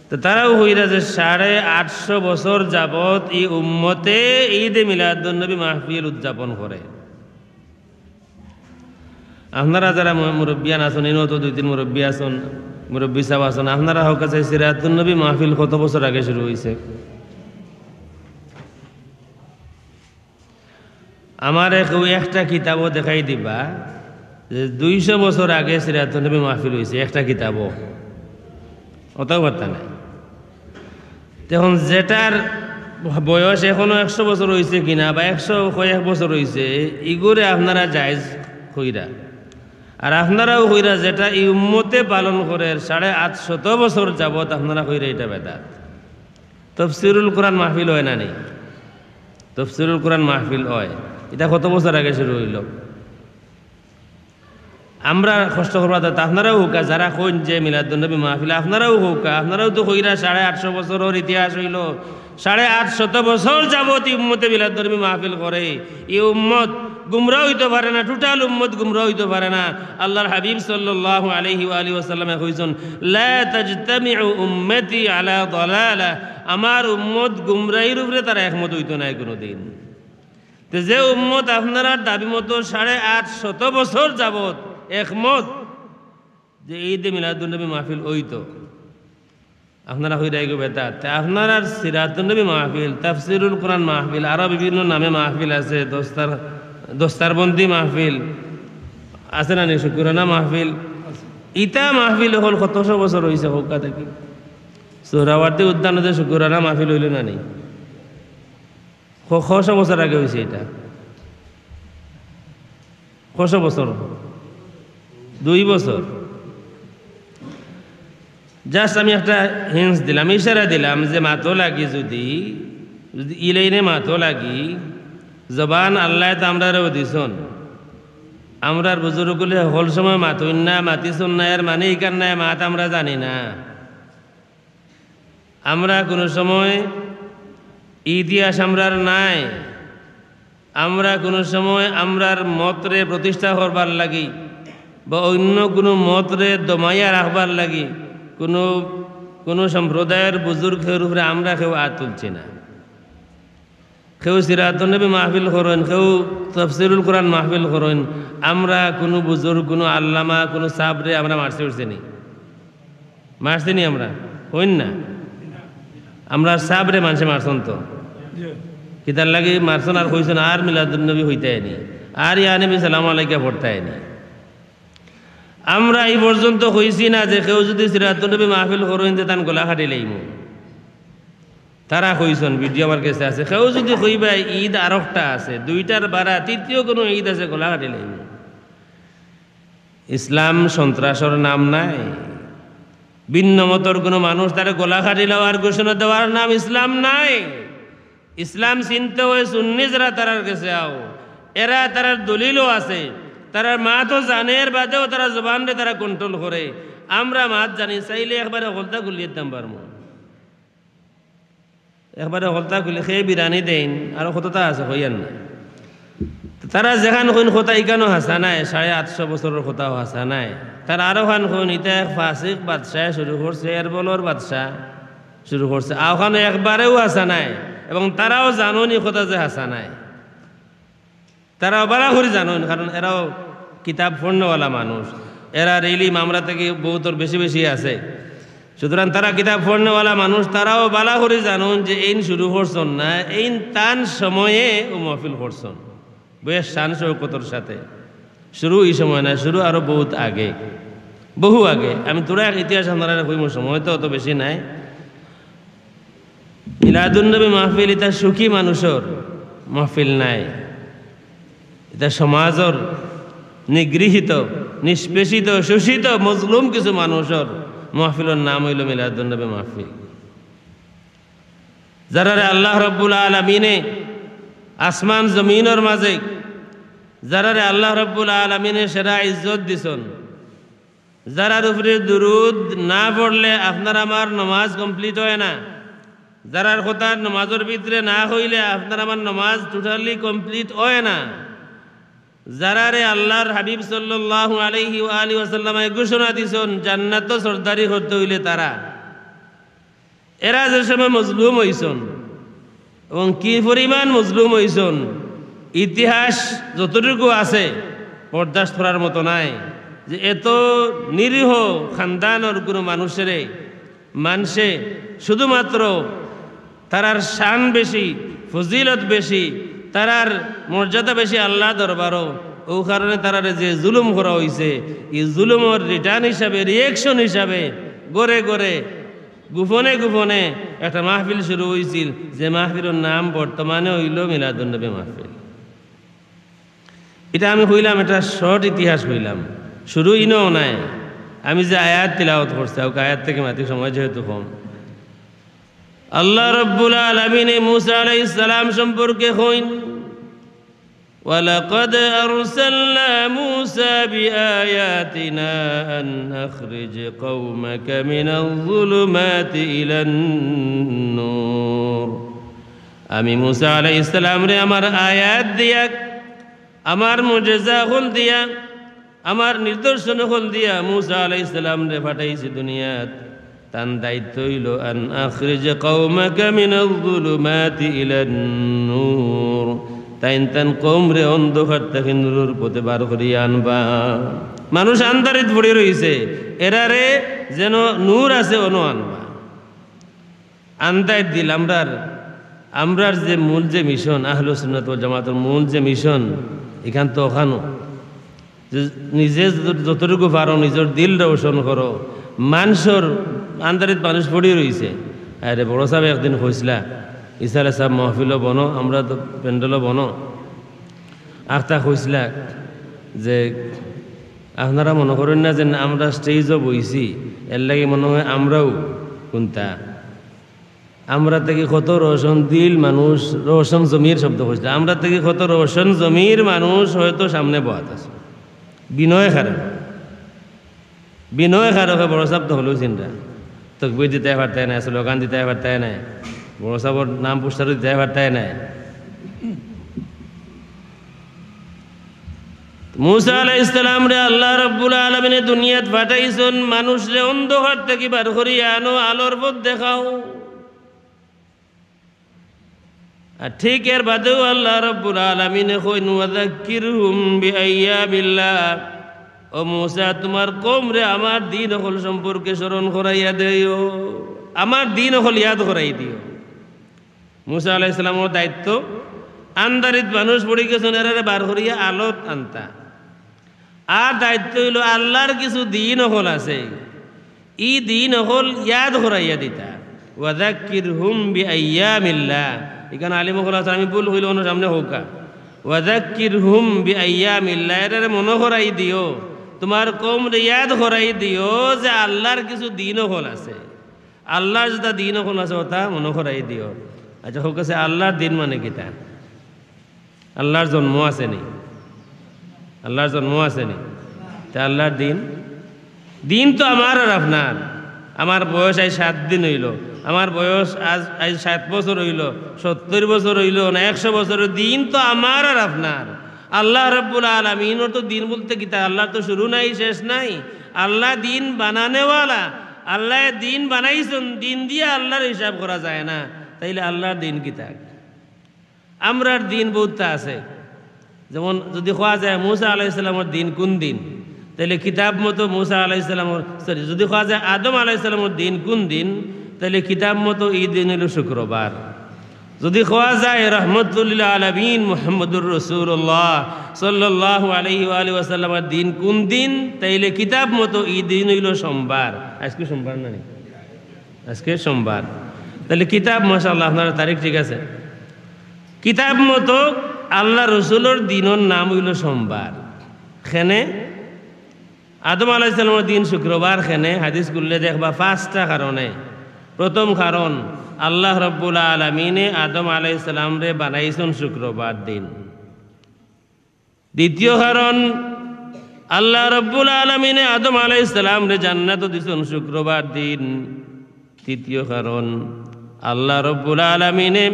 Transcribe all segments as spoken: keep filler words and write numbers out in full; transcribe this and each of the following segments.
তো তারাও কইরা যে সাড়ে আটশো বছর যাবত ই উম্মতে ঈদে মিলাদুন্নবী মাহফিল উদযাপন করে। আপনারা যারা মু-, মুরব্বিয়ান আছন, ইনো তো দুই তিন মুরব্বি আছন, মুরব্বি সাব আছন, আপনারা কউক্কা চাই সিরাতুন্নবী মাহফিল কত বছর আগে শুরু অইছে? আমারে কেউ একটা কিতাবও দেখাই দিবা যে দুইশো বছর আগে সিরাতুন্নবী মাহফিল অইছে, একটা কিতাবও? অতাও পারতা নায়। তখন যেটার বয়স এখনো একশো বছর অইছে কিনা বা একশো কয়েক বছর অইছে, ইগুরে আপনারা জায়েজ কইরা। আর আপনারাও কইরা যেটা ই উম্মতে পালন করের সাড়ে আটশত বছর যাবত, আপনারা কইরা ইটা বেদাত। তফসিরুল কোরআন মাহফিল অয় না নি? তফসিরুল কোরআন মাহফিল অয়। ইটা কত বছর আগে শুরু অইলো? আমরা কষ্ট করবা তো, আপনারাও কউক্কা, যারা কইন যে মিলাদুন্নবী মাহফিল, আপনারাও কউক্কা, আপনারাও তো কইরা সাড়ে আটশো বছরর ইতিহাস অইলো, সাড়ে আটশত বছর যাবত ই উম্মতে মিলাদুন্নবী মাহফিল করে। ই উম্মত গুমরা অইতো পারে না, total উম্মত গুমরা অইতো পারে না। আল্লাহর হাবিব সাল্লাল্লাহু আলাইহি ওয়া আলিহি ওয়াসাল্লামে কইছন, "লা তাজতামিউ উম্মতি আলা দালালা", আমার উম্মত গুমরাহির উপরে তারা একমত অইতো নায় কুনুদিন। তে যে উম্মত আপনারার দাবি মতো সাড়ে আটশত বছর যাবত একমত যে ঈদে মিলাদুন্নবী মাহফিল অইতো, আপনারা কইরা ইগু বেদাত। তে আপনারার সিরাতুন্নবী মাহফিল, তাফসিরুল কোরআন মাহফিল, আরো বিভিন্ন নামে মাহফিল আছে, দস্তার, দস্তারবন্দি মাহফিল আছে না নি? শুকুরানা মাহফিল। ইতা মাহফিল অকল কতশো বছর অইছে কউক্কা দেখি। সোহরাওয়ার্দী উদ্যানো যে শুকুরানা মাহফিল অইলো না নি? ক-, কশো বছর আগে অইছে ইটা? কশো বছর? দুই বছর। Just আমি একটা hints দিলাম, ইশারা দিলাম যে মাতো লাগি যুদি, যুদি ইলাইনে মাতো লাগি, জবান আল্লায় তো আমরারেও দিছন। আমরার বুজুর্গ অকলে হকল সময় মাতইন না, মাতিছন না, এর মানে ইখান নায় মাত আমরা জানি না। আমরা কুনু সময় ইতিহাস আমরার নাই, আমরা কুনু সময় আমরার মতরে প্রতিষ্ঠা করবার লাগি বা অইন্য কুনু মতরে দমাইয়া রাখবার লাগি কুনু, কুনু সম্প্রদায়র বুজুর্গর উপরে আমরা কেউ আত তুলছি না। কেউ সিরাতুন্নবী মাহফিল করইন, কেউ তাফসিরুল কোরআন মাহফিল করইন, আমরা কুনু বুজুর্গ, কুনু আল্লামা, কুনু সাবরে আমরা মারছি উঠছি নি? মারছি নি আমরা? কইন না? আমরার সাবরে মানষে মারছন তো। কিতার লাগি মারছন আর কইছন আর মিলাদুন্নবী কইতায় নি, আর ইয়া নবী সালাম আলাইকা পড়তায় নি। আমরা ই পর্যন্ত কইছি না যে কেউ যুদি সিরাতুন্নবী মাহফিল করইন তে তান গলা কাটিলাইমু। তারা কইছন, video আমার গেছে আছে, কেউ যুদি কইবায় ঈদ আরোকটা আছে, দুইটার বারা তৃতীয় কুনু ঈদ আছে, গলা কাটিলাইমু। ইসলাম সন্ত্রাসর নাম নায়। ভিন্ন মতর কুনু মানুষ তারে গলা কাটিলাওয়ার ঘোষণা দেওয়ার নাম ইসলাম নায়। ইসলাম চিনতে অয় সুন্নি যারা, তারার গেছে আও। এরা তারার দলিলও আছে, তারার মাতও জানে, এর বাদেও তারা জবানরে তারা control করে। আমরা মাত জানি, চাইলে একবারে হকলতা খুলিয়া দিতাম পারমু। একবারে হকলতা খুলি খেয়ে বিরানি দেইন, আরো কততা আছে, কইয়ার না। তারা যেখান কইন কথা, ইখানও হাছা নায়, সাড়ে আটশো বছরর কথাও হাছা নায়। তারা আরোখান কইন, ইটা এক ফাসিক বাদশায় শুরু করছে, এর বলর বাদশা শুরু করছে, অউখানও একবারেও হাছা নায়। এবং তারাও জানইন ই কথা যে হাছা নায়। তারাও বালা করি জানইন, কারণ এরাও কিতাব পড়নেওয়ালা মানুষ, এরার ইলিম আমরা থাকি বউতর বেশি বেশি আছে। সুতরাং তারা কিতাব পড়নেওয়ালা মানুষ, তারাও বালা করি জানইন যে এইন শুরু করছন না, এইন তান সময়ে অউ মাহফিল করছন, বেশ শান শৌকতর সাথে। শুরু ই সময় না, শুরু আরো বউত আগে, বহু আগে। আমি থুড়া এক ইতিহাস আপনারারে কইমু, সময় তো অত বেশি নাই। মিলাদুন্নবী মাহফিল ইতা সুখী মানুষর মাহফিল নায়, ইতা সমাজর নিগৃহীত, নিষ্পেষিত, শোষিত, মজলুম কিছু মানুষর মাহফিলর নাম অইলো মিলাদুন্নবী মাহফিল। যারারে আল্লাহ রব্বুল আলামিনে আসমান জমিনর মাঝে, যারারে আল্লাহ রব্বুল আলামিনে সেরা ইজ্জত দিছন, যারার উপরে দুরুদ না পড়লে আপনার আমার নমাজ complete অয় না, যারার কথা নমাজর ভিতরে না কইলে আপনার আমার নমাজ totally complete অয় না, যারারে আল্লাহর হাবিব সাল্লাল্লাহু আলাইহি ওয়া আলিহি ওয়াসাল্লামে ঘোষণা দিছন জান্নাতো সর্দারি করতে অইলে তারা, এরা যে সময় মজলুম অইছন এবং কি পরিমাণ মজলুম অইছন, ইতিহাস যতটুকু আছে বরদাস্ত করার মতো নায়, যে এত নিরীহ খানদানর কোনো মানুষরে মানষে শুধুমাত্র তারার শান বেশি, ফজিলত বেশি, তারার মর্যাদা বেশি আল্লাহ দরবারও। অউ কারণে তারারে যে জুলুম করা অইছে, ই জুলুমর return হিসাবে, reaction হিসাবে ঘরে ঘরে, গোপনে গোপনে একটা মাহফিল শুরু অইছিল, যে মাহফিলর নাম বর্তমানে অইলো মিলাদুন্নবী মাহফিল। ইটা আমি কইলাম, একটা short ইতিহাস কইলাম, শুরু ইনো নায়। আমি যে আয়াত তিলাওয়াত করছি, অউ আয়াত থাকি মাতি, সময় যেহেতু কম। আল্লাহ রাব্বুল আলামিনে মুসা আলাইহিস সালাম সম্পর্কে কইন, ولقد أرسلنا موسى بآياتنا أن أخرج قومك من الظلمات إلى النور। আমি মুসা আলাইহিস সালামরে আমার আয়াত দিয়া, আমার মুজেজা অকল দিয়া, আমার নিদর্শন অকল দিয়া মুসা আলাইহিস সালামরে পাঠাইছি দুনিয়াত। তান দায়িত্ব অইলো, أن أخرج قومك من الظلمات إلى النور। তাইন তান কওমরে অন্ধকার থাকি নূরর পথে বার করিয়া আনবা। মানুষ আন্ধারিত পড়ি রইছে, এরারে যেন নূর আছে অনো আনবা। আন্দাইত দিল আমরার, আমরার যে মূল যে মিশন, আহলুস সুন্নাত ওয়াল জামাতর মূল যে মিশন, ইখান তো অখানো। যে নিজে যত-, যতটুকু পারো নিজর দিল রোশন করো। মানষর আন্দারিত মানুষ পড়ি রইছে। আরে বড় সাব একদিন কইছলা, "ইসালে সাব মহফিলো বনো, আমরা তো প্যান্ডেলো বনো।" আখতা কইছলা যে, "আপনারা মনো করইন না যে আমরা stage-ও বইছি, এরলাগি মনো অয় আমরাউ কুন্তা।" আমরা থাকি কত রোশন দিল মানুষ, রোশন জমির শব্দ কইছলা, আমরা থাকি কত রোশন জমির মানুষ হয়তো সামনে বওয়াত আছে। বিনয় খারে, বিনয় খারে বড় সাব তো হলেও চিন্তা, তকবির দিতায় পারতায় নায়, স্লোগান দিতায় পারতায় নায়, বড় সাবর নাম পোস্টারো দিতায় পারতায় নায়। মুসা আলাইহিস সালামরে আল্লাহ রাব্বুল আলামিনে দুনিয়াত পাঠাইছন, মানুষরে অন্ধকার থাকি বার করিয়া আনো, আলোর পথ দেখাও। আর ঠিক এর বাদেউ আল্লাহ রাব্বুল আলামিনে কইন, "ওয়াযাক্কিরহুম বিআইয়ামিল্লাহ।" ও মুসা, তুমার কওমরে আমার দিন অকল সম্পর্কে স্মরণ করাইয়া দেও, আমার দিন অকল ইয়াদ করাই দিও। মুসা আলাইহিস সালামর দায়িত্ব, আন্দারিত মানুষ পড়ি গেছন, এরারে বার করিয়া আলোত আনতা। আর দায়িত্ব অইলো আল্লাহর কিছু দিন অকল আছে, ই দিন অকল ইয়াদ করাইয়া দিতা। "ওয়াযাক্কিরহুম বিআইয়ামিল্লাহ।" ইখান আলিম অকল আছে, আমি ভুল কইলে অনো সামনে কউক্কা। "ওয়াযাক্কিরহুম বিআইয়ামিল্লাহ", এরারে মনো করাই দিও, তুমার কওমরে ইয়াদ করাই দিও যে আল্লাহর কিছু দিন অকল আছে, আল্লাহর যেতা দিন অকল আছে, অতা মনো করাই দিও। আচ্ছা, কউক্কা চাই, আল্লাহর দিন মানে কিতা? আল্লাহর জন্ম আছে নি? আল্লাহর জন্ম আছে নি? তে আল্লাহর দিন, দিন তো আমার আর আপনার। আমার বয়স আইজ সাত দিন অইলো, আমার বয়স আইজ, আইজ সাত বছর অইলো, সত্তইর বছর অইলো, না একশো বছর, দিন তো আমার আর আপনার। আল্লাহ রাব্বুল আলামিনর তো দিন বলতে কিতা? আল্লাহর তো শুরু নাই, শেষ নাই। আল্লাহ দিন বানানেওয়ালা, আল্লায় দিন বানাইছন, দিন দিয়া আল্লাহর হিসাব করা যায় না। তাইলে আল্লাহর দিন কিতা? আমরার দিন বউততা আছে। যেমন যুদি কওয়া যায় মুসা আলাইহিস সালামর দিন কুন দিন, তাইলে কিতাব মতো মুসা আলাইহিস সালামর, sorry, যুদি কওয়া যায় আদম আলাইহিস সালামর দিন কুন দিন, তাইলে কিতাব মতো ই দিন অইলো শুক্রবার। যুদি কওয়া যায় রহমতুল্লিল আলামিন মুহাম্মদুর রাসূলুল্লাহ সাল্লাল্লাহু আলাইহি ওয়া আলিহি ওয়াসাল্লামর দিন কুন দিন, তাইলে কিতাব মতো ই দিন অইলো সোমবার। আইজকে সোমবার না নি? আইজকে সোমবার। তাইলে কিতাব, মাশাআল্লাহ, আপনারার তারিখ ঠিক আছে। কিতাব মতো আল্লাহর রসুলর দিনর নাম অইলো সোমবার। কেনে? আদম আলাইহিস সালামর দিন শুক্রবার কেনে? হাদিস খুললে দেখবা পাঁচটা কারণে। প্রথম কারণ, আল্লাহ রাব্বুল আলামিনে আদম আলাইহিস সালামরে বানাইছন শুক্রবার দিন। দ্বিতীয় কারণ, আল্লাহ রাব্বুল আলামিনে আদম আলাইহিস সালামরে জান্নাতো দিছন শুক্রবার দিন। তৃতীয় কারণ, আল্লাহ রাব্বুল আলামিনে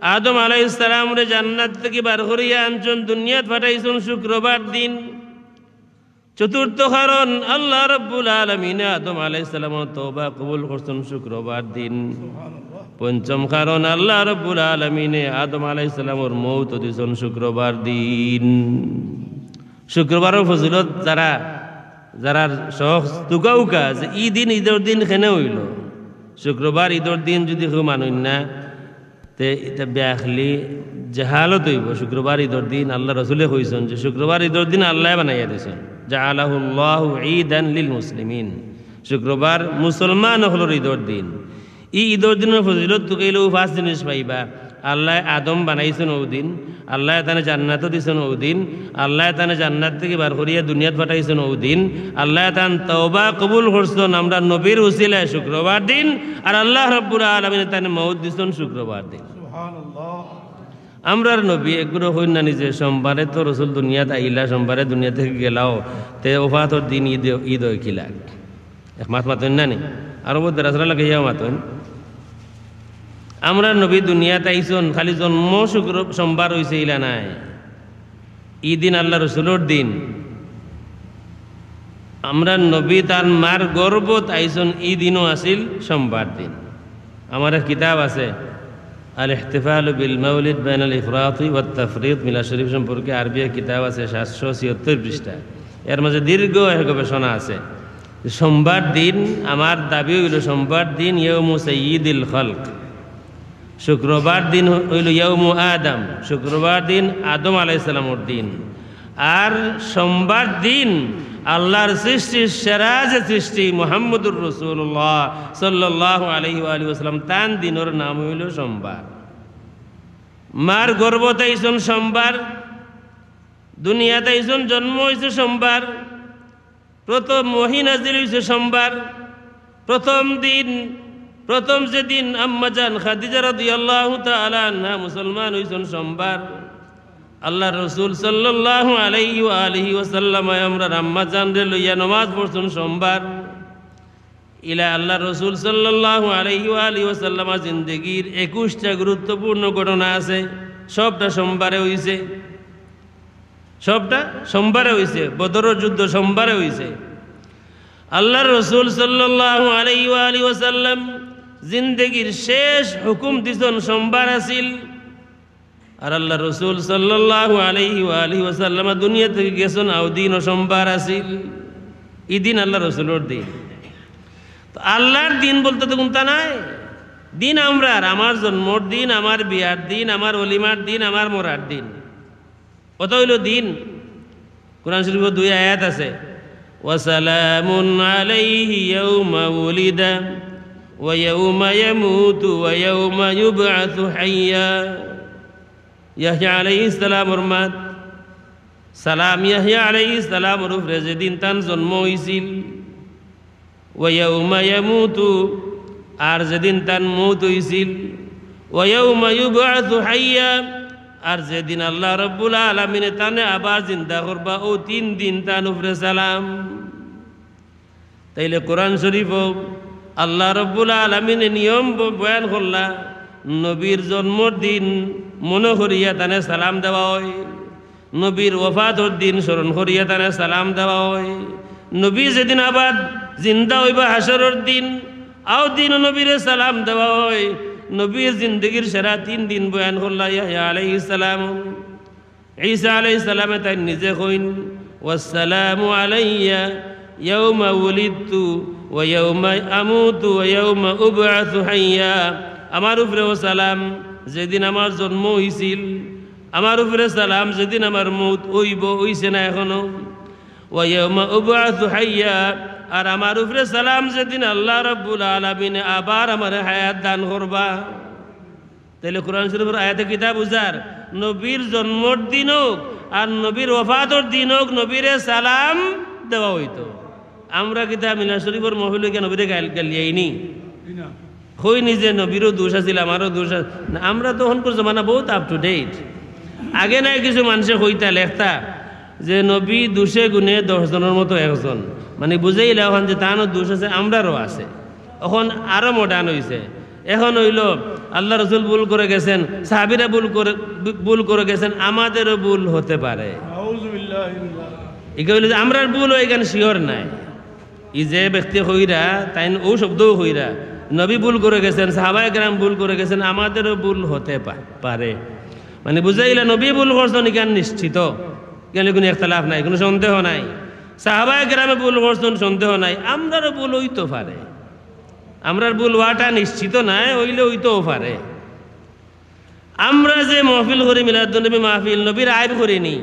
আদম আলাইহিস সালামরে জান্নাত থাকি বার করিয়া আনছন, দুনিয়াত পাঠাইছন শুক্রবার দিন। চতুর্থ কারণ, আল্লাহ রাব্বুল আলামিনে আদম আলাইহিস সালামর তওবা কবুল করছইন শুক্রবার দিন। পঞ্চম কারণ, আল্লাহ রাব্বুল আলামিনে আদম আলাইহিস সালামর মউত দিছইন শুক্রবার দিন। শুক্রবারর ফজিলত যারা, যারার শখ তুকাউকা যে ই দিন ইদর দিন কেনে অইলো, শুক্রবার ইদর দিন যুদি কেউ মানইন না, তে ইটা বেআকলি, জাহালত অইবো। শুক্রবার ইদর দিন আল্লাহ রসুলে কইছইন যে শুক্রবার ইদর দিন আল্লায় বানাইয়া দিছইন, জাআলাহুল্লাহু ঈদান লিল মুসলিমিন। শুক্রবার মুসলমান অকলর ইদর দিন। ই ইদর দিনর ফজিলত তুকাইলে অউ পাঁচ জিনিস পাইবা। আল্লায় আদম বানাইছইন অউ দিন, আল্লায় তানে জান্নাতো দিছইন অউ দিন, আল্লায় তানে জান্নাত থাকি বার করিয়া দুনিয়াত পাঠাইছইন অউ দিন, আল্লায় তান তওবা কবুল করছইন আমরার নবীর উসিলায় শুক্রবার দিন, আর আল্লাহ রাব্বুল আলামিনে তানে মউত দিছইন শুক্রবার দিন। সুবহানাল্লাহ। আমরার নবী একগুলো কইন না নিজে, সোমবারে তো রসুল দুনিয়াত আইলা, সোমবারে দুনিয়া থাকি গেলাও, তে ওফাতর দিন ইদ, ইদ অয় কিলা? এক মাত মাতইন না নি? আরবো দেরাসরা লাগাইয়াও মাতইন। আমরার নবী দুনিয়াত আইছইন, খালি জন্ম শুক্র, সোমবার অইছে ইলা নায়। ই দিন আল্লাহ রসুলর দিন। আমরার নবী তান মার গর্ভত আইছইন, ই দিনও আছিল সোমবার দিন। আমার এক কিতাব আছে, আল ইহতিফালু বিল মাউলিদ বাইনাল ইফরাতি ওয়াত তাফরিত, মিলাদ শরীফ সম্পর্কে আরবি এক কিতাব আছে, সাতশো ছিয়াত্তর পৃষ্ঠা। এর মাঝে দীর্ঘ এক গবেষণা আছে। সোমবার দিন, আমার দাবি অইলো সোমবার দিন ইয়াউমু সাইয়্যিদিল খালক, শুক্রবার দিন অইলো ইয়াউমু আদম, শুক্রবার দিন আদম আলাইহিস সালামর দিন। আর সোমবার দিন আল্লাহর সৃষ্টির সেরা যে সৃষ্টি মুহাম্মদুর রাসূলুল্লাহ সাল্লাল্লাহু আলাইহি ওয়া আলিহি ওয়াসাল্লাম, তান দিনর নাম অইলো সোমবার। মার গর্ভত আইছইন সোমবার, দুনিয়াত আইছইন, জন্ম অইছে সোমবার, প্রথম ওহী নাজিল অইছে সোমবার, প্রথম দিন, প্রথম যেদিন আম্মাজান খাদিজা রাদিয়াল্লাহু তাআলা আনহা মুসলমান অইছইন সোমবার, আল্লাহর রসুল সাল্লাল্লাহু আলাইহি ওয়া আলিহি ওয়াসাল্লাম আমরার আম্মাজানরে লইয়া নমাজ পড়ছইন সোমবার। ইলা আল্লাহর রসুল সাল্লাল্লাহু আলাইহি ওয়া আলিহি ওয়াসাল্লামর জিন্দেগির একুশটা গুরুত্বপূর্ণ ঘটনা আছে, সবটা সোমবারে অইছে। সবটা সোমবারে অইছে, বদরর যুদ্ধ সোমবারে অইছে। আল্লাহর রসুল সাল্লাল্লাহু আলাইহি ওয়া আলিহি ওয়াসাল্লাম জিন্দেগির শেষ হুকুম দিছইন সোমবার আছিল। আর আল্লাহর রসুল সাল্লাল্লাহু আলাইহি ওয়া আলিহি ওয়াসাল্লাম দুনিয়া থাকি গেছইন, অউ দিনও সোমবার আছিল। ই দিন আল্লাহর রসুলর দিন। তো আল্লাহর দিন বলতে তো কুনতা নাই? দিন আমরার, আমার জন্মর দিন, আমার বিয়ার দিন, আমার অলিমার দিন, আমার মরার দিন। অতা অইলো দিন। কোরআন শরীফো দুই আয়াত আছে, "ওয়া সালামুন আলাইহি ইয়াউমা উলিদা ওয়া ইয়াউমা ইয়ামুতু ওয়া ইয়াউমা ইউবআসু হাইয়্যা।" ইয়াহইয়া আলাইহিস সালামর মাত, সালাম ইয়াহইয়া আলাইহিস সালামর উপরে যেদিন তান জন্ম অইছিল, ওয়া ইয়াউমা ইয়ামুতু, আর যেদিন তান মউত অইছিল, ওয়া ইয়াউমা ইউবআসু হাইয়্যা, আর যেদিন আল্লাহ রাব্বুল আলামিনে তানে আবার জিন্দা করবা, অউ তিন দিন তান উপরে সালাম। তাইলে কোরআন শরীফো আল্লাহ রাব্বুল আলামিনে নিয়ম ব-, বয়ান করলা, নবীর জন্মর দিন মনো করিয়া তানে সালাম দেওয়া অয়। নবীর ওফাতর দিন স্মরণ করিয়া তানে সালাম দেওয়া অয়। নবী যেদিন আবার জিন্দা অইবা হাশরর দিন, অউ দিনও নবীরে সালাম দেওয়া অয়। নবীর জিন্দেগির সেরা তিন দিন বয়ান করলা ইয়াহইয়া আলাইহিস সালাম। ঈসা আলাইহিস সালামে তাইন নিজে কইন, "ওয়াসসালামু আলাইয়া ইয়াউমা উলিদতু ওয়া ইয়াউমা আমুতু ওয়া ইয়াউমা উবআসু হাইয়্যা।" আমার উপরেও সালাম, যেদিন আমার জন্ম অইছিল, আমার উপরে সালাম যেদিন আমার মউত অইবো, অইছে না এখনো? ওয়া ইয়াউমা উবআসু হাইয়্যা, আর আমার উপরে সালাম যেদিন আল্লাহ রাব্বুল আলামিনে আবার আমারে হায়াত দান করবা। তাইলে কোরআন শরীফর আয়াতে কিতা বুঝার? নবীর জন্মর দিন অউক আর নবীর ওফাতর দিন অউক, নবীরে সালাম দেওয়া অইতো। আমরা কিতা মিলাদ শরীফর মহফিলো গিয়া নবীরে গাইল-, গালিয়াইনি? কইনি যে নবীরও দোষ আছিল, আমারও দোষ আছে। না, আমরা তো অখনকুর জমানা বউত up to date। আগে নায় কিছু মানষে কইতা, লেখতা যে নবী দোষে গুণে দশ জনর মতো একজন। মানে বুঝাইলা অখান যে তানও দোষ আছে, আমরারও আছে। অখন আরো modern অইছে। এখন অইলো আল্লাহ রসুল ভুল করে গেছেন, সাহাবীরা ভুল করে, ভুল করে গেছেন, আমাদেরও ভুল হতে পারে। নাউজুবিল্লাহ। ইগু অইলো যে আমরার ভুল অয়, ইখান sure নায়। ই যে ব্যক্তি কইরা, তাইন অউ শব্দও কইরা, নবী ভুল করে গেছেন, সাহাবায়ে কেরাম ভুল করে গেছেন, আমাদেরও ভুল হতে পা-, পারে। মানে বুঝাইলা, নবী ভুল করছেন, ইখান নিশ্চিত, ইখান কুনু ইখতিলাফ নাই, কুনু সন্দেহ নাই। সাহাবায়ে কেরামে ভুল করছেন, সন্দেহ নাই, আমরারও ভুল অইতো পারে। আমরার ভুল অওয়াটা নিশ্চিত নায়, অইলে অইতেও পারে। আমরা যে মাহফিল করি, মিলাদুন্নবী মাহফিল, নবীর আইব করিনি,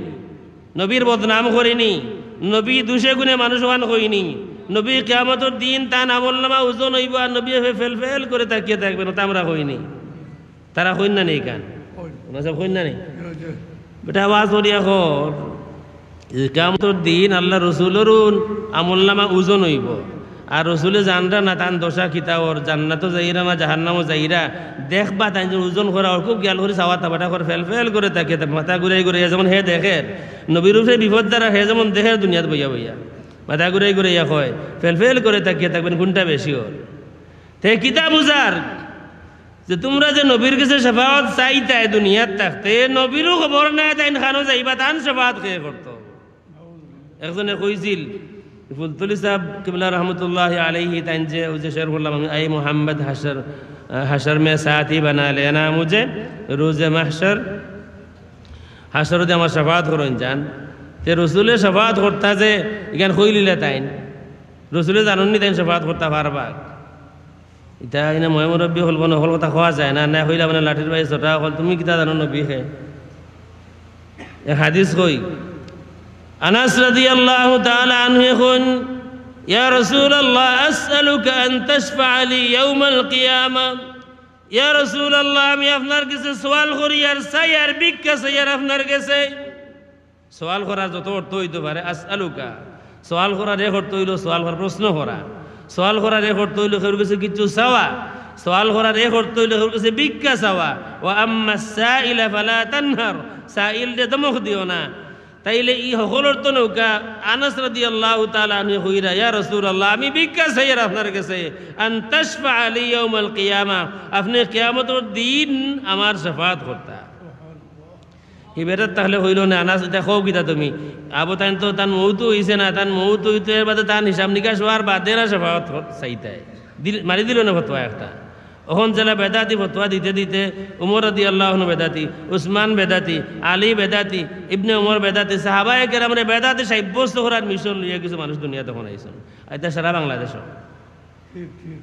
নবীর বদনাম করিনি, নবী দুষে গুণে মানুষ অখান কইনি, নবী কিয়ামতর দিন তান আমলনামা ওজন অইবো আর নবী এভাবে ফেল ফেল করে তাকিয়ে থাকবেন, অতা আমরা কইনি। তারা কইন না নি ইখান? কইন। ওনা সব কইন না নি? জি, জি। বেটা, আওয়াজ করিয়া কর। কিয়ামতর দিন আল্লার রসুলরও আমলনামা ওজন অইবো। আর রসুলে জানরা না তান দশা কিতা অর, জান্নাতো যাইরা না জাহান্নামো যাইরা। দেখবা তাইন যে ওজন করা অর, খুব খিয়াল করি চাওয়া তাবাটা কর, ফেল ফেল করে তাকিয়ে থাক, মাথা ঘুরাই ঘুরাই যেমন হে দেখের, নবীর উপরে বিপদ যারা হে যেমন দেখের দুনিয়াত বইয়া বইয়া, মাথা ঘুরাই ঘুরাইয়া কয়, ফেল ফেল করে তাকিয়ে থাকবেন, কুনটা বেশি অর? তে কিতা বুঝার? যে তুমরা যে নবীর গেছে শাফাআত চাইতায় দুনিয়াত থাকতে, নবীরও খবর নাই তাইন খানো যাইবা, তান শাফাআত কে করতো? একজনে কইছিল, ফুলতলি সাহেব কিবলা রহমতুল্লাহি আলাইহি, তাইন যে অউ যে শের পড়লাম আমি, "আই মোহাম্মদ হাশর, হাশর মে সাথী বানা লেনা মুঝে, রোজে মাহশর, হাশরো দি আমার শাফাআত করইন যান।" তে রসুলে শাফাআত করতা যে, ইখান কইলিলা তাইন। রসুলে জানইন নি তাইন শাফাআত করতা পারবা? ইতা ইনা ময়-মুরব্বি অকল বনো, হকল কথা কওয়া যায় না, না কইলা মানে লাঠির বাড়ি ছটা অকল, তুমি কিতা জানো নবী কে? এক হাদিস কই, আনাস রাদিয়াল্লাহু তাআলা আনহু কইন, "ইয়া রাসূলাল্লাহ, আসআলুকা আন তাশফাআ লি ইয়াউমাল কিয়ামা।" ইয়া রাসূলাল্লাহ, আমি আপনার গেছে সওয়াল করি আর চাই আর ভিক্ষা চাই আর আপনার গেছে। সওয়াল করার যত অর্থ অইতো পারে, আসআলুকা। সওয়াল করার এক অর্থ অইলো সওয়াল করা, প্রশ্ন করা। সওয়াল করার এক অর্থ অইলো কেউর গেছে কিচ্ছু চাওয়া। সওয়াল করার এক অর্থ অইলো কেউর গেছে ভিক্ষা চাওয়া। ওয়া আম্মাস সাইলা ফালা তানহার, সাইলরে ধমক দিও না। তাইলে ই হকল অর্থ নৌকা আনাস রাদিয়াল্লাহু তাআলা আনহু কইরা, "ইয়া রাসূলাল্লাহ, আমি ভিক্ষা চাইয়ার আপনার গেছে, আন তাশফাআ লি ইয়াউমাল কিয়ামা, আপনে কিয়ামতর দিন আমার শাফাআত করতা।" হি বেটার তাহলে কইলো না, "আনাস, ইতা কও কিতা তুমি?" আবো তাইন তো তান মউত অইছে না, তান মউত অইতো এর বাদে তান হিসাব নিকাশ অওয়ার বাদে না শাফাআত কর-, চাইতায়। দিল-, মারি দিলো না ফতোয়া একটা। অখন যেলা বেদাতি ফতোয়া দিতে দিতে উমর রাদিয়াল্লাহু আনহু বেদাতি, উসমান বেদাতি, আলী বেদাতি, ইবনে উমর বেদাতি, সাহাবায়ে কেরামরে বেদাতি সাব্যস্ত করার মিশন লইয়া কিছু মানুষ দুনিয়াত অখন আইছইন। ইতা সারা বাংলাদেশো। ঠিক, ঠিক।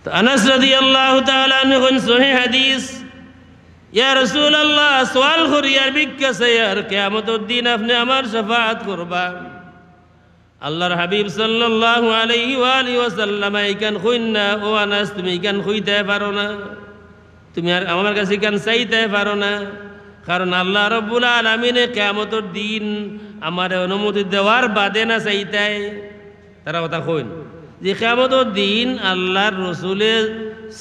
তো আনাস রাদিয়াল্লাহু তাআলা আনহু কইন সহিহ হাদিস, "ইয়া রাসূলাল্লাহ, সওয়াল করি আর ভিক্ষা চাই আর কিয়ামতর দিন আপনে আমার শাফাআত করবা।" আল্লাহর হাবিব সাল্লাল্লাহু আলাইহি ওয়া আলিহি ওয়াসাল্লাম ইখান কইন না, "ও আনাস, তুমি ইখান কইতায় পারো না।" তুমি আর আমার গেছে ইখান চাইতায় পারো না, কারণ আল্লাহ রাব্বুল আলামিনে কিয়ামতর দিন আমারে অনুমতি দেওয়ার বাদে না চাইতায়। তারা কথা কইন যে কিয়ামতর দিন আল্লাহর রসুলে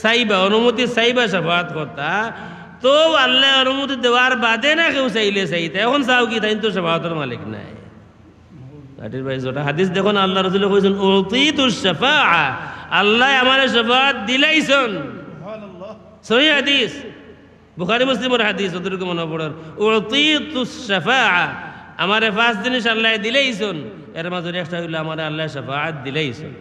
চাইবা, অনুমতি চাইবা শাফাআত করতা, তো আল্লায় অনুমতি দেওয়ার বাদে না কেউ চাইলে চাইতায়। অখন চাও কি, তাইন তো শাফাআতর মালিক নায়। লাঠির বাড়ি ছটা। হাদিস দেখো না, আল্লাহর রসুলে কইছইন, "উতিতুশ শাফাআ", আল্লায় আমারে শাফাআত দিলাইছইন। সুবহানাল্লাহ। সহিহ হাদিস, বুখারী মুসলিমর হাদিস, যতটুকু মনো পড়ের। "উতিতুশ শাফাআ", আমারে পাঁচ জিনিস আল্লায় দিলাইছইন, এর মাঝে একটা অইলো আমারে আল্লায় শাফাআত দিলাইছইন।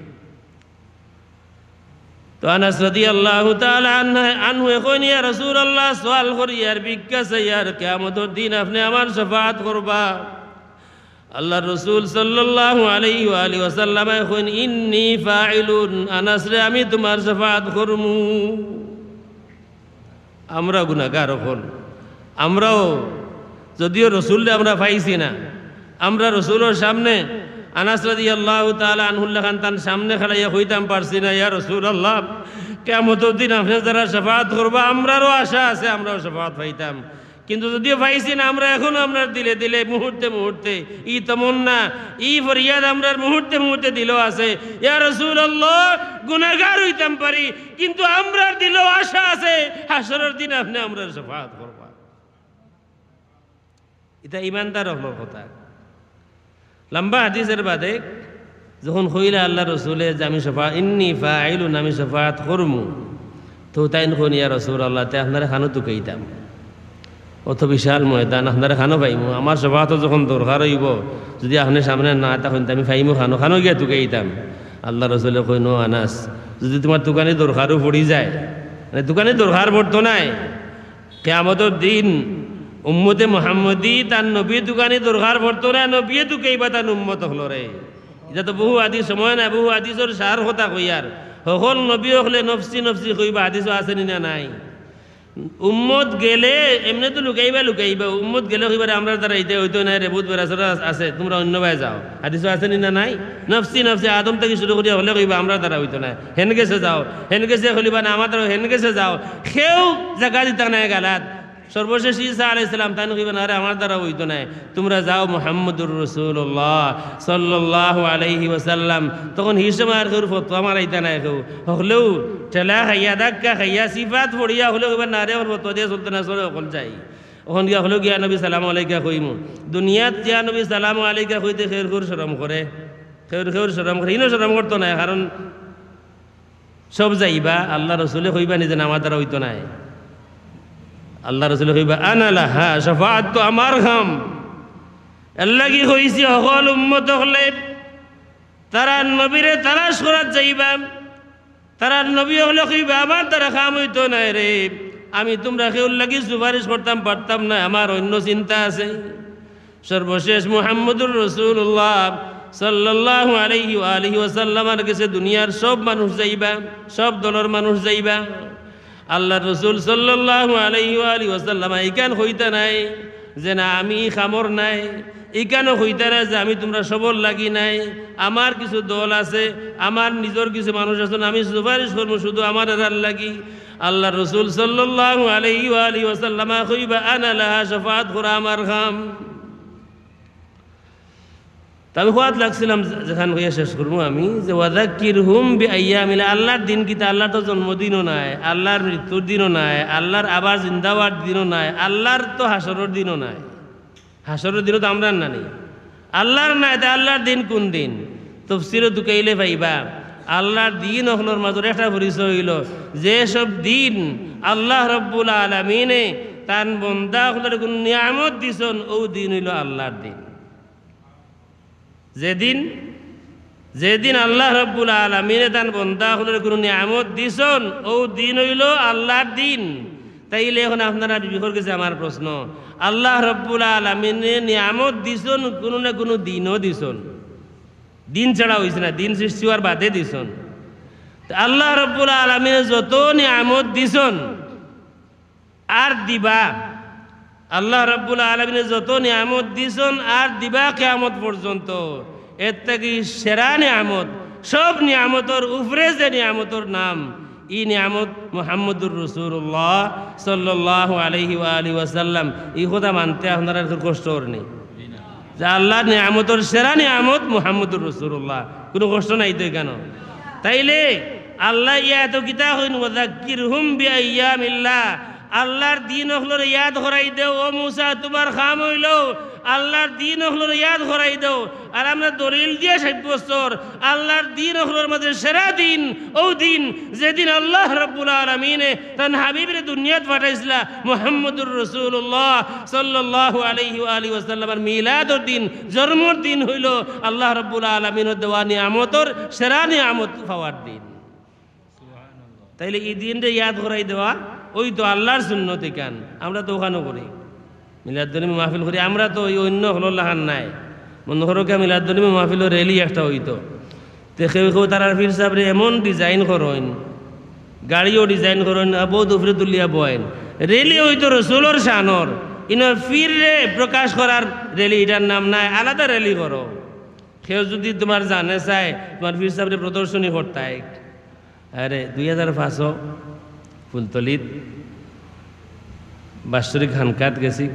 তো আনাস রাদিয়াল্লাহু তাআলা আনহু, আনহু কইন, "ইয়া রাসূলাল্লাহ, সওয়াল করি আর ভিক্ষা চাই আর কিয়ামতর দিন আপনে আমার শাফাআত করবা।" আল্লাহর রসুল সাল্লাল্লাহু আলাইহি ওয়া আলিহি ওয়াসাল্লামে কইন, "ইন্নী ফাইলুন, আনাস রে, আমি তুমার শাফাআত করমু।" আমরা গুনাহগার অকল, আমরাও যদিও রসুলরে আমরা পাইছি না, আমরা রসুলর সামনে আনাস রাদিয়াল্লাহু তাআলা আনহুর লাখান তান সামনে খাড়াইয়া কইতাম পারছি না, "ইয়া রাসূলাল্লাহ, কিয়ামতর দিন আপনে যারার শাফাআত করবা, আমরারও আশা আছে, আমরাও শাফাআত পাইতাম।" কিন্তু যদিও পাইছি না, আমরা এখনো আমরার দিলে দিলে, মুহূর্তে মুহূর্তে ই তমন্না, ই ফরিয়াদ আমরার মুহূর্তে মুহূর্তে দিলো আছে। ইয়া রাসূলাল্লাহ, গুনাহগার অইতাম পারি, কিন্তু আমরার দিলো আশা আছে, হাশরর দিন আপনে আমরার শাফাআত করবা। ইটা ইমানদার অকলর কথা। লম্বা হাদিসের বাদে যখন কইলা আল্লাহর রসুলে যে আমি শাফা-, "ইন্নী ফাইলুন", আমি শাফাআত করমু, তো তাইন কইন, "ইয়া রাসূলাল্লাহ, তে আপনারে খানো তুকাইতাম?" অত বিশাল ময়দান, আপনারে খানো পাইমু? আমার শফাআত যখন দরকার অইবো, যুদি আপনে সামনে না থাকইন, তে আমি পাইমু খানো? খানো গিয়া তুকাইতাম।" আল্লার রসুলে কইন, "ও আনাস, যুদি তুমার তুকানি দরকারও পড়ি যায়, মানে তুকানি দরকার পড়তো নায়, কিয়ামতর দিন উম্মতে মুহাম্মদী তান নবীর তুকানি দরকার পড়তো নায়, নবীয়ে তুকাইবা তান উম্মত অকলরে।" ইটা তো বহু হাদিস, সময় নাই, বহু হাদিসর সার কথা কইয়ার। হকল নবী অকলে নফসি নফসি কইবা, হাদিসও আছে নি না নাই? উম্মত গেলে এমনে তো লুকাইবা, লুকাইবা। উম্মত গেলে কইবা রে, "আমরার দ্বারা ইটা অইতো নায় রে, বহুত বেড়াছেড়া আছে, তুমরা অইন্য বায় যাও।" হাদিসও আছে নি না নাই? নফসি নফসি, আদম থাকি শুরু করিয়া অকলে কইবা, "আমরার দ্বারা অইতো নায়, হেন গেছে যাও, হেন গেছে কইবা না, আমার দ্বারা হেন গেছে যাও।" কেউ জাগা দিতা নায় গালাত। সর্বশেষ ঈসা আলাইহিস সালাম তাইন কইবা, "না রে, আমার দ্বারা অইতো নায়।" তুমরা যাও মুহাম্মদুর রাসূলুল্লাহ সাল্লাল্লাহু আলাইহি ওয়াসাল্লাম। তখন হি সময় আর কেউর ফতোয়া মারাইতা নায় কেউ। হকলেউ ঠেলা খাইয়া, ধাক্কা খাইয়া, সিফাত পড়িয়া হকলেউ কইবা, "না রে, অখন ফতোয়া দিয়া চলতো নায়, চলো অকল যাই।" অখন গিয়া হকলেউ গিয়া নবী সালাম আলাইকা কইমু। দুনিয়াত গিয়া নবী সালাম আলাইকা কইতে কেউর কেউর শরম করে, কেউর কেউর শরম করে, ইনো শরম করতো নায়, কারণ সব যাইবা, আল্লার রসুলে কইবা নি যে, "না, আমার দ্বারা অইতো নায়।" আল্লার রসুলে কইবা, "আনা লাহা শাফাআত, তো আমার কাম।" এরলাগি কইছি, হকল উম্মত অকলে তারার নবীরে তালাশ করাত যাইবা, তারার নবী অকলে কইবা, "আমার দ্বারা কাম অইতো নায় রে, আমি তুমরা কেউর লাগি সুপারিশ করতাম পারতাম নায়, আমার অইন্য চিন্তা আছে।" সর্বশেষ মুহাম্মদুর রাসূলুল্লাহ সাল্লাল্লাহু আলাইহি ওয়া আলিহি ওয়াসাল্লামর গেছে দুনিয়ার সব মানুষ যাইবা, সব দলর মানুষ যাইবা। আল্লার রসুল সাল্লাল্লাহু আলাইহি ওয়া আলিহি ওয়াসাল্লাম ইখান কইতা নায় যে, "না, আমি ই কামর নায়।" ইখানও কইতা নায় যে, "আমি তুমরা সবর লাগি নায়, আমার কিছু দল আছে, আমার নিজর কিছু মানুষ আছইন, আমি সুপারিশ করমু শুধু আমার এরার লাগি।" আল্লার রসুল সাল্লাল্লাহু আলাইহি ওয়া আলিহি ওয়াসাল্লাম কইবা, "আনা লাহা শাফাআত, করা আমার কাম।" তে আমি কওয়াত লাগছিলাম, যে-, যেখান কইয়া শেষ করমু আমি, যে "ওয়াযাক্কিরহুম বিআইয়ামিল্লাহ", আল্লার দিন কিতা? আল্লার তো জন্মদিনও নায়, আল্লার মৃত্যুর দিনও নায়, আল্লার আবার জিন্দা অওয়ার দিনও নায়, আল্লার তো হাশরর দিনও নায়। হাশরর দিনও তো আমরার নানি, আল্লার নায়, তে আল্লার দিন কুন দিন? তফসিরো তুকাইলে পাইবা, আল্লার দিন অকলর মাজর একটা পরিচয় অইলো, যে সব দিন আল্লাহ রব্বুল আলামিনে তান বন্দা অকলরে কুনু নিয়ামত দিছইন, অউ দিন অইলো আল্লার দিন। যেদিন, যেদিন আল্লাহ রব্বুল আলামিনে তান বন্দা অকলরে কুনু নিয়ামত দিছইন, অউ দিন অইলো আল্লার দিন। তাইলে অখন আপনারা বিবেকর গেছে আমার প্রশ্ন, আল্লাহ রব্বুল আলামিনে নিয়ামত দিছইন, কুনু না কুনু দিনও দিছইন। দিন ছাড়া অইছে না, দিন সৃষ্টি অওয়ার বাদে দিছইন। তে আল্লাহ রব্বুল আলামিনে যত নিয়ামত দিছইন, আর দিবা। আল্লাহ রাব্বুল আলামিনে যত নিয়ামত দিছইন আর দিবা কিয়ামত পর্যন্ত, এর থাকি সেরা নিয়ামত, সব নিয়ামতর উপরে যে নিয়ামতর নাম, ই নিয়ামত মুহাম্মদুর রাসূলুল্লাহ সাল্লাল্লাহু আলাইহি ওয়া আলিহি ওয়াসাল্লাম। ই কথা মানতে আপনারার কষ্ট অর নি? যে আল্লাহর নিয়ামতর সেরা নিয়ামত মুহাম্মদুর রাসূলুল্লাহ। কুনু কষ্ট নাই তো ইখানো? তাইলে আল্লায় ইয়াত কিতা কইন, "ওয়াযাক্কিরহুম বিআইয়ামিল্লাহ।" আল্লাহর দিন অকলরে ইয়াদ করাই দেও। ও মুসা, তুমার কাম অইলো আল্লাহর দিন অকলরে ইয়াদ করাই দেও। আর আমরা দলিল দিয়া সাব্যস্ত করি, আল্লাহর দিন অকলর মাঝে সেরা দিন অউ দিন, যেদিন আল্লাহ রাব্বুল আলামিনে তান হাবিবরে দুনিয়াত পাঠাইছলা, মুহাম্মদুর রাসূলুল্লাহ সাল্লাল্লাহু আলাইহি ওয়া আলিহি ওয়াসাল্লামর মিলাদর দিন, জন্মর দিন অইলো আল্লাহ রাব্বুল আলামিনর দেওয়া নিয়ামতর সেরা নিয়ামত পাওয়ার দিন। তাইলে ই দিনরে ইয়াদ করাই দেওয়া, অউ তো আল্লাহর সুন্নত ইখান, আমরা তো অখানও করি। মিলাদুন্নবী মাহফিল করি, আমরা তো ই অইন্য অকলর লাখান নায়। মনো করো কিয়া মিলাদুন্নবী মাহফিলর rally একটা অইতো। তে কেউ কেউ তারার পীর সাবরে এমন design করইন, গাড়িও design করইন, আর বউত উপরে তুলিয়া বওয়াইন। Rally অইতো রসুলর শানর, ইনো পীররে প্রকাশ করার rally, ইটার নাম নায়, আলাদা rally করো। কেউ যুদি তুমার জানে চায়, তুমার পীর সাবরে প্রদর্শনী করতায়, আরে, দুই হাজার পাঁচো ফুলতলিত বাৎসরিক খানকাত গেছি।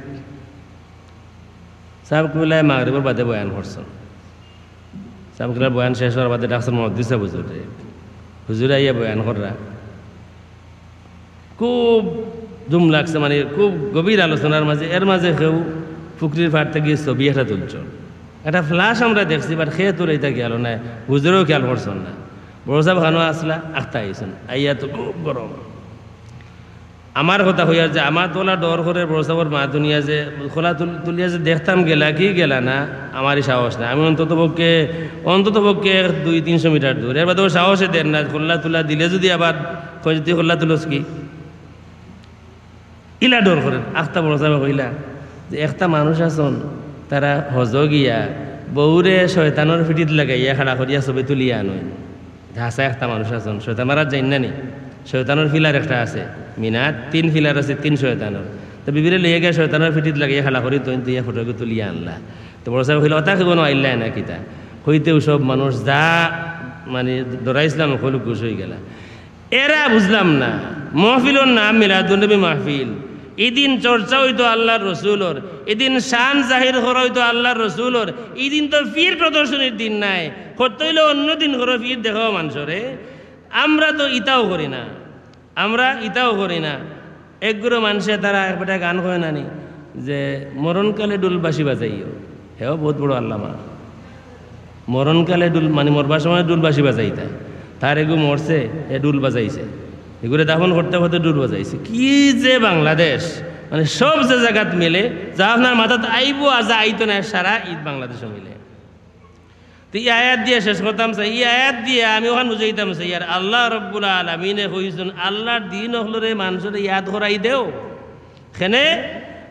সাব কিবলায় মাগরিবর বাদে বয়ান করছইন। সাব কিবলার বয়ান শেষ অওয়ার বাদে ডাকছইন মুহাদ্দিস সাব হুজুররে। হুজুরে আইয়া বয়ান কররা। খুব জুম লাগছে, মানে, খুব গভীর আলোচনার মাঝে, এর মাঝে কেউ পুকুরির পাড় থাকি ছবি একটা তুলছইন। একটা flash আমরা দেখছি, but কে তুলে ইটা খেয়াল নাই, হুজুরেও খেয়াল করছইন না। বড় সাব খানো আছলা, আখতা আইছইন, আইয়া তো খুব গরম। আমার কথা কইয়ার যে আমার তো অলা ডর করের, বড় সাবর মা তুলিয়া যে, কলা তুল-, তুলিয়া যে দেখতাম গেলা কি গেলা না, আমারই সাহস নাই। আমি অন্তত পক্ষে, অন্তত পক্ষে এক দুই তিনশো মিটার দূর, এর বাদে ও সাহসে দের না, কলা তুলা দিলে যুদি আবার কয়, "তুই কলা তুলস কি?" ইলা ডর করের। আখতা বড় সাবে কইলা যে একটা মানুষ আছন, তারা হজো গিয়া বউরে শয়তানর পিঠিত লাগাইয়া খাড়া করিয়া ছবি তুলিয়া আনইন। হাছা একটা মানুষ আছন, শয়তান মারাত যাইন না নি? শয়তানর পিলার একটা আছে, মিনাত তিন পিলার আছে, তিন শয়তানর। তো বিবিরে লইয়া গিয়া শয়তানর পিঠিত লাগাইয়া খাড়া করি তইন তুইয়া ফটো তুলিয়া আনলা। তো বড় সাবে কইলা, "ওটা কি কোনো আইল্লায় না কিতা?" কইতেউ সব মানুষ যা, মানে, ডরাইছলা, হকল খুশ অইগেলা। এরা বুঝলাম না, মহফিলর নাম মিলাদুন্নবী মাহফিল, ইদিন চর্চা অইতো আল্লার রসুলর, ইদিন শান জাহির করা অইতো আল্লার রসুলর, ইদিন তো পীর প্রদর্শনীর দিন নায়, করতে অইলে অন্য দিন করো, পীর দেখাও মানষরে। আমরা তো ইতাও করি না, আমরা ইতাও করি না। এক গুরু মানষে তারা এক বেটা গান কয় না নি যে, "মরণকালে ডুল বাঁশি বাজাইও", হেও বউত বড় আল্লামা। মরণকালে ডুল, মানে মরবার সময় ডুল বাঁশি বাজাইতা। তার এগু মরছে, এ ডুল বাজাইছে। এগুরে দাফন করতে করতে ডুল বাজাইছে। কি যে বাংলাদেশ, মানে সব যে জাগাত মিলে, যা আপনার মাথাত আইবো আর যা আইতো না, সারা ইদ বাংলাদেশো মিলে। তো ই আয়াত দিয়া শেষ করতাম চাই, ই আয়াত দিয়া আমি অখান বুঝাইতাম চাই, আর আল্লা রব্বুল আলামিনে কইছন, আল্লার দিন অকলরে মানষরে ইয়াদ করাই দেও। কেনে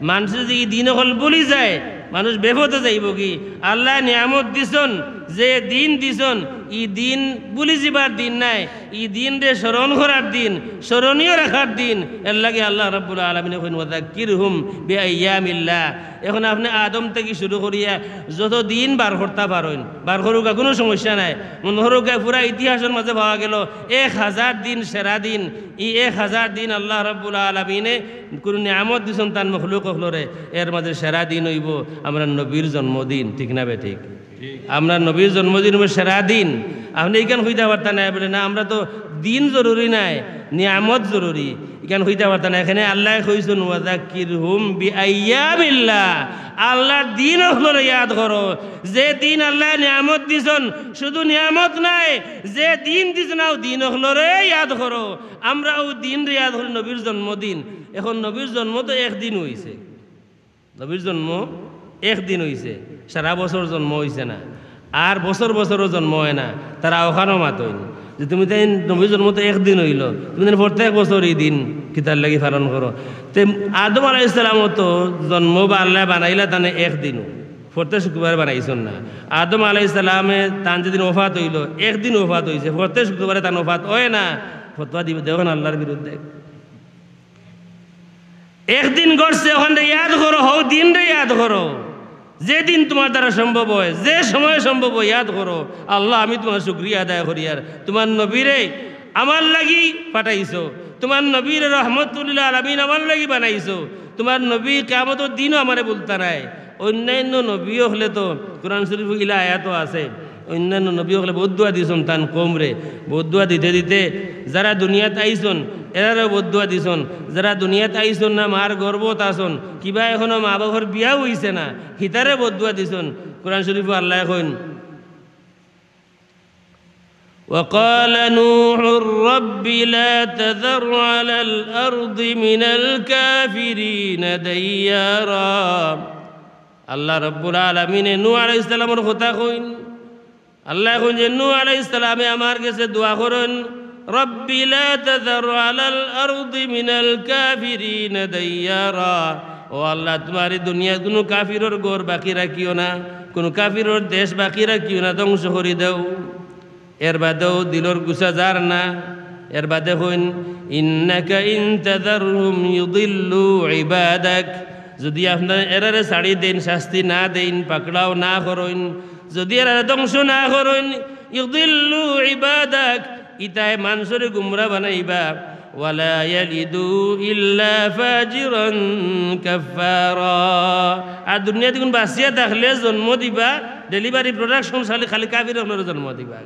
মানষে যে ই দিন অকল ভুলি যায়, মানুষ বেপথে যাইবো গি। আল্লায় নিয়ামত দিছন, যে দিন দিছন, ই দিন ভুলি যিবার দিন নায়, ই দিনরে স্মরণ করার দিন, স্মরণীয় রাখার দিন। এরলাগি আল্লা রব্বুল আলামিনে কইন, "ওয়াযাক্কিরহুম বিআইয়ামিল্লাহ।" এখন আপনে আদম থাকি শুরু করিয়া যত দিন বার করতা পারইন, বার করউক্কা, কুনু সমস্যা নাই। মনো করউক্কা পুরা ইতিহাসর মাঝে পাওয়া গেলো এক হাজার দিন সেরা দিন, ই এক হাজার দিন আল্লা রব্বুল আলামিনে কুনু নিয়ামত দিছন তান মখলুক অকলরে, এর মাঝে সেরা দিন অইবো আমরার নবীর জন্মদিন, ঠিক না বেঠিক? আমরার নবীর জন্মদিন অইবো সেরা দিন। আপনে ইখান কইতা পারতা নায় বুলে, না, আমরা তো দিন জরুরি নায়, নিয়ামত জরুরি। ইখান কইতা পারতা নায়। এখানে আল্লায় কইছন, "ওয়াযাক্কিরহুম বিআইয়ামিল্লাহ।" আল্লার দিন অকলরে ইয়াদ করো। যে দিন আল্লায় নিয়ামত দিছন, শুধু নিয়ামত নায়, যে দিন দিছন, অউ দিন অকলরে ইয়াদ করো। আমরা অউ দিনরে ইয়াদ করি নবীর জন্মদিন। এখন নবীর জন্ম তো একদিন অইছে, নবীর জন্ম একদিন অইছে, সারা বছর জন্ম অইছে না, আর বছর বছরও জন্ম অয় না। তারা অখানও মাতইন যে, "তুমি তাইন নবীর জন্ম তো একদিন অইলো, তুমি তাইন প্রত্যেক বছর ই দিন কিতার লাগি পালন করো?" তে আদম আলাইহিস সালামও তো জন্ম বা আল্লায় বানাইলা তানে একদিনও, প্রত্যেক শুক্রবারে বানাইছন না। আদম আলাইহিস সালামে তান যেদিন ওফাত অইলো, একদিন ওফাত অইছে, প্রত্যেক শুক্রবারে তান ওফাত অয় না। ফতোয়া দিবে দেখুন আল্লার বিরুদ্ধে। একদিন ঘটছে, অখানরে ইয়াদ করো, হউ দিনরে ইয়াদ করো। যেদিন তুমার দ্বারা সম্ভব অয়, যে সময় সম্ভব অয়, ইয়াদ করো, "আল্লা, আমি তুমার শুকরিয়া আদায় করিয়ার, তুমার নবীরে আমার লাগি পাঠাইছো, তুমার নবীরে রহমতুল্লিল আলামিন আমার লাগি বানাইছো, তুমার নবী কিয়ামতর দিনও আমারে ভুলতা নায়।" অইন্যান্য নবী অকলে তো, কোরআন শরীফো ইলা আয়াতও আছে, অইন্যান্য নবী অকলে বদদুয়া দিছন তান কওমরে। বদদুয়া দিতে দিতে যারা দুনিয়াত আইছন, এরারেও বদদুয়া দিছন। যারা দুনিয়াত আইছন না, মার গর্ভত আছন, কিবা এখনো মা-বাফর বিয়াও অইছে না, হিতারে বদদুয়া দিছন। কোরআন শরীফো আল্লায় কইন, "ওয়া ক্বালা নূহুর রাব্বি লা তাযার আলাল আরদি মিনাল কাফিরিনা দাইয়ারা।" আল্লাহ রাব্বুল আলামিনে নূহ আলাইহিস সালামর কথা কইন। আল্লায় কইন যে নূহ আলাইহিস সালামে আমার গেছে দোয়া করইন, "রাব্বি লা তাযার আলাল আরদি মিনাল কাফিরিনা দাইয়ারা।" ও আল্লাহ, তুমার ই দুনিয়াত কুনু কাফিরর ঘর বাকি রাখিও না, কুনু কাফিরর দেশ বাকি রাখিও না, ধ্বংস করি দেও। এর বাদেও দিলর গুছা যার না। এর বাদে কইন, "ইন্নাকা ইন তাযারহুম ইউদিল্লু ইবাদাক।" যুদি আপনে এরারে ছাড়ি দেইন, শাস্তি না দেইন, পাকড়াও না করইন, যুদি এরারে ধ্বংস না করইন, ইউদিল্লু ইবাদাক, ইতায় মানষরে গুমরা বানাইবা। "ওয়ালা ইয়ালিদু ইল্লা ফাজিরান কাফফারা।" আর দুনিয়াত কুন বাঁচিয়া থাকলে জন্ম দিবা, delivery production খালি, খালি কাফির অকলরে জন্ম দিবা।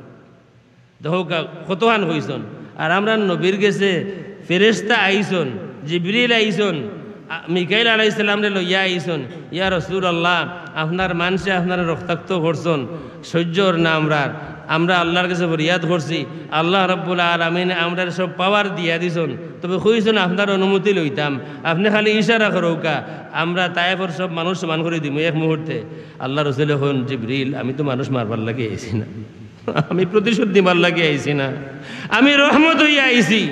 দেখউক্কা, কতখান কইছন। আর আমরার নবীর গেছে ফেরেশতা আইছন, জিবরিল আইছন, আ-, মিকাইল আলাইহিস সালামরে লইয়া আইছন, "ইয়া রাসূলুল্লাহ, আপনার মানষে আপনারে রক্তাক্ত করছন, সইজ্য অর না আমরার, আমরা আল্লাহর কাছে ফরিয়াদ করছি, আল্লাহ রাব্বুল আলামিন আমরারে সব পাওয়ার দিয়া দিছইন, তবে কইছইন আপনার অনুমতি লইতাম, আপনে খালি ইশারা করউক্কা, আমরা তায়েফর সব মানুষ সমান করি দিমু এক মুহূর্তে। আল্লাহর রসুলে কইন, জিবরিল, আমি তো মানুষ মারবার লাগি আইছি না, আমি প্রতিশোধ নিবার লাগি আইছি না, আমি রহমত অইয়া আইছি।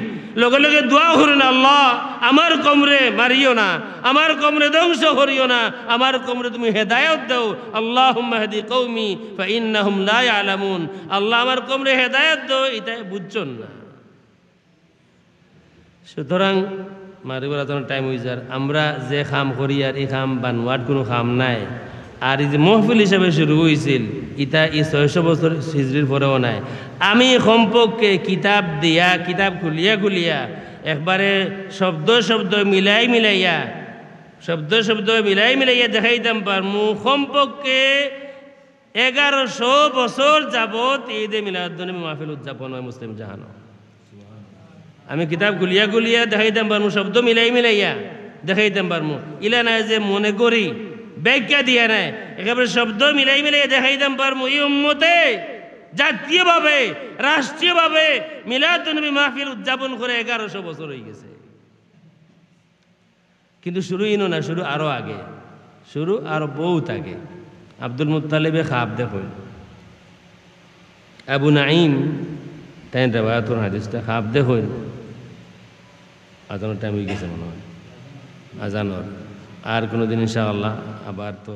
লগে লগে দোয়া করইন, আল্লাহ, আমার কওমরে মারিও না, আমার কওমরে ধ্বংস করিও না, আমার কওমরে তুমি হেদায়েত দেও। আল্লাহুম্মা হদি কওমি ফাইন্নাহুম লা ইয়ালামুন। আল্লাহ, আমার কওমরে হেদায়েত দেও, ইতায় বুঝছইন না। সুতরাং মাগরিবর আজানর টাইম অইযার, আমরা যে কাম করিয়ার ই কাম বানোয়াট কুনু কাম নায়। আর ই যে মহফিল হিসাবে শুরু অইছিল, ইতা ই ছয়শ বছর হিজরির পরেও নায়। আমি কমপক্ষে কিতাব দিয়া, কিতাব খুলিয়া খুলিয়া একবারে শব্দ শব্দ মিলাই মিলাইয়া, শব্দ শব্দ মিলাই মিলাইয়া দেখাইতাম পারমু, কমপক্ষে এগারোশো বছর যাবত ঈদে মিলাদুন্নবী মাহফিল উদযাপন অয় মুসলিম জাহানো। আমি কিতাব খুলিয়া খুলিয়া দেখাইতাম পারমু, শব্দ মিলাই মিলাইয়া দেখাইতাম পারমু। ইলা নায় যে মনে করি, ব্যাখ্যা দিয়া নায়, একেবারে শব্দ মিলাই মিলাইয়া দেখাইতাম পারমু। ই উম্মতে জাতীয়ভাবে, রাষ্ট্রীয়ভাবে মিলাদুন্নবী মাহফিল উদযাপন করে এগারোশো বছর অইগেছে। কিন্তু শুরু ইনো না, শুরু আরো আগে, শুরু আরো বউত আগে। আব্দুল মুত্তালিবে খাব দেখইন, আবু নাঈম তাইন রেওয়ায়াত করইন হাদিসটা, খাব দেখইন। আজানর টাইম অইগেছে মনে অয়, আজানর। আর কুনুদিন ইনশাআল্লাহ আবার তো